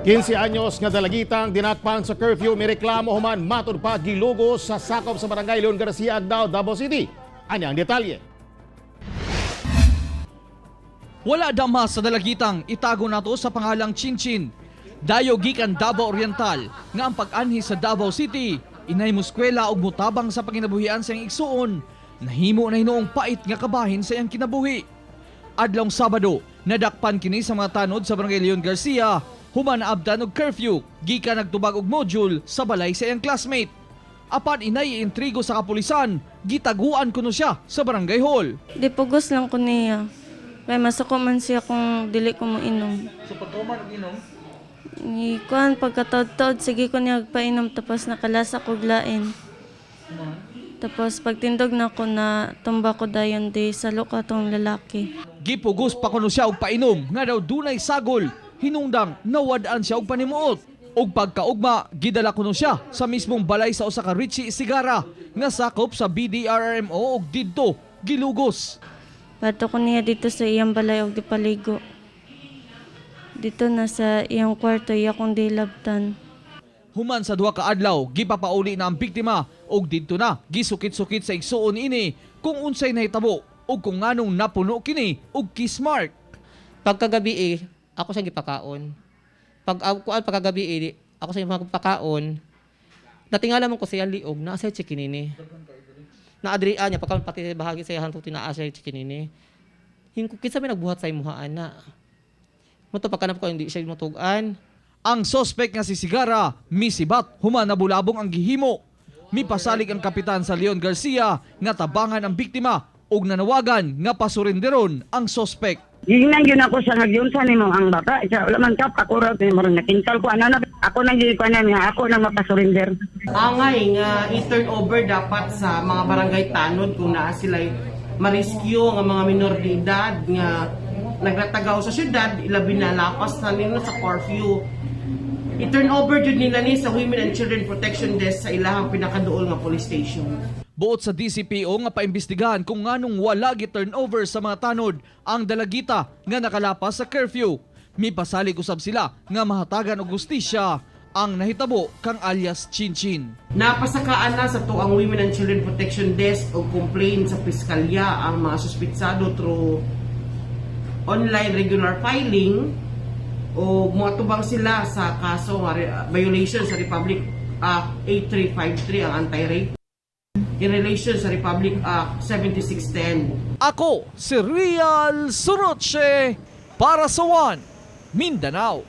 15 anyos nga dalagitang dinakpan sa curfew mireklamo human matud pa gilugos sa sakop sa Barangay Leon Garcia, Agdao, Davao City. Ani ang detalye. Wala dama sa dalagitang itago nato sa pangalang Chinchin. Dayo gikan Davao Oriental nga ang pag-anhi sa Davao City, inay muskwela og mutabang sa panginabuhian sa iyang igsuon, nahimo na hinuong pait nga kabahin sa iyang kinabuhi. Adlong Sabado, nadakpan kini sa mga tanod sa Barangay Leon Garcia, human naabdan og curfew, gikan nagtubag og module sa balay sa iyang classmate. Apan inay intrigo sa kapulisan, gitaguan kuno siya sa barangay hall. Di pugos lang ko niya. Kay masuko man siya kung dili ko mo inom. So pagkuman og inom, Ni kuan pagkataod-taod sige ko niya painom, tapos nakalasa ko lain. Tapos pagtindog na ko na tumba ko dayon, di salo ko tong lalaki. Gipugos pa kuno siya og painom nga daw dunay sagol, hinungdang nawad-an siya og panimuot. Og pagkaugma, gidala kuno siya sa mismong balay sa usa ka Richie Sigara nga sakop sa BDRRMO og didto gilugos. Pato ko niya dito sa iyang balay og di paligo. Dito na sa iyang kwarto iya kong dilabtan. Human sa duha ka adlaw, gipapauli na ang biktima og didto na gisukit-sukit sa igsuon ini kung unsay nahitabo ug kung nganong napuno kini og kiss mark. Pagkagabi eh, ako siyang gipakaon. Pag kuan pagkagabi eh, ako siyang magpakaon. Natingala man ko siya liog na sa chikinini. Na adrian niya pagka pati bahagi sa iyang tuti naa siya chikinini. Hingko kinsa may nagbuhat sa imuha ana. Mo to pagkanap ko hindi siya matugan. Ang sospek nga si Sigara, misibat human nabulabong ang gihimo. Mipasalig ang kapitan sa Leon Garcia nga tabangan ang biktima ug nanawagan nga pasurinderon ang sospek. Gingnan yun ako sa nagyunsa nimo ang bata. Sa wala man kap ako ra mo nakintal ko ana na ako nang gyud ko ana nga ako nang mapasurinder. Angay nga i-turn over dapat sa mga barangay tanod kung naa sila ma-rescue nga mga minor de edad nga nagratagaw sa syudad, ilabi na lapas na nila sa curfew. I-turn over jud nila ni sa Women and Children Protection Desk sa ilahang pinakaduol nga police station. Buot sa DCPO nga paimbestigahan kung nganong wala gi-turnover sa mga tanod ang dalagita nga nakalapas sa curfew. Mipasalig usab sila nga mahatagan og hustisya ang nahitabo kang alias Chinchin. Napasakaan na sa tuang Women and Children Protection Desk og complaint sa piskalya ang mga suspitsado through online regular filing o muatubang sila sa kaso nga violation sa Republic Act 8353, ang anti-rape, in relation sa Republic Act 7610. Ako si Real Suroche para sa One Mindanao.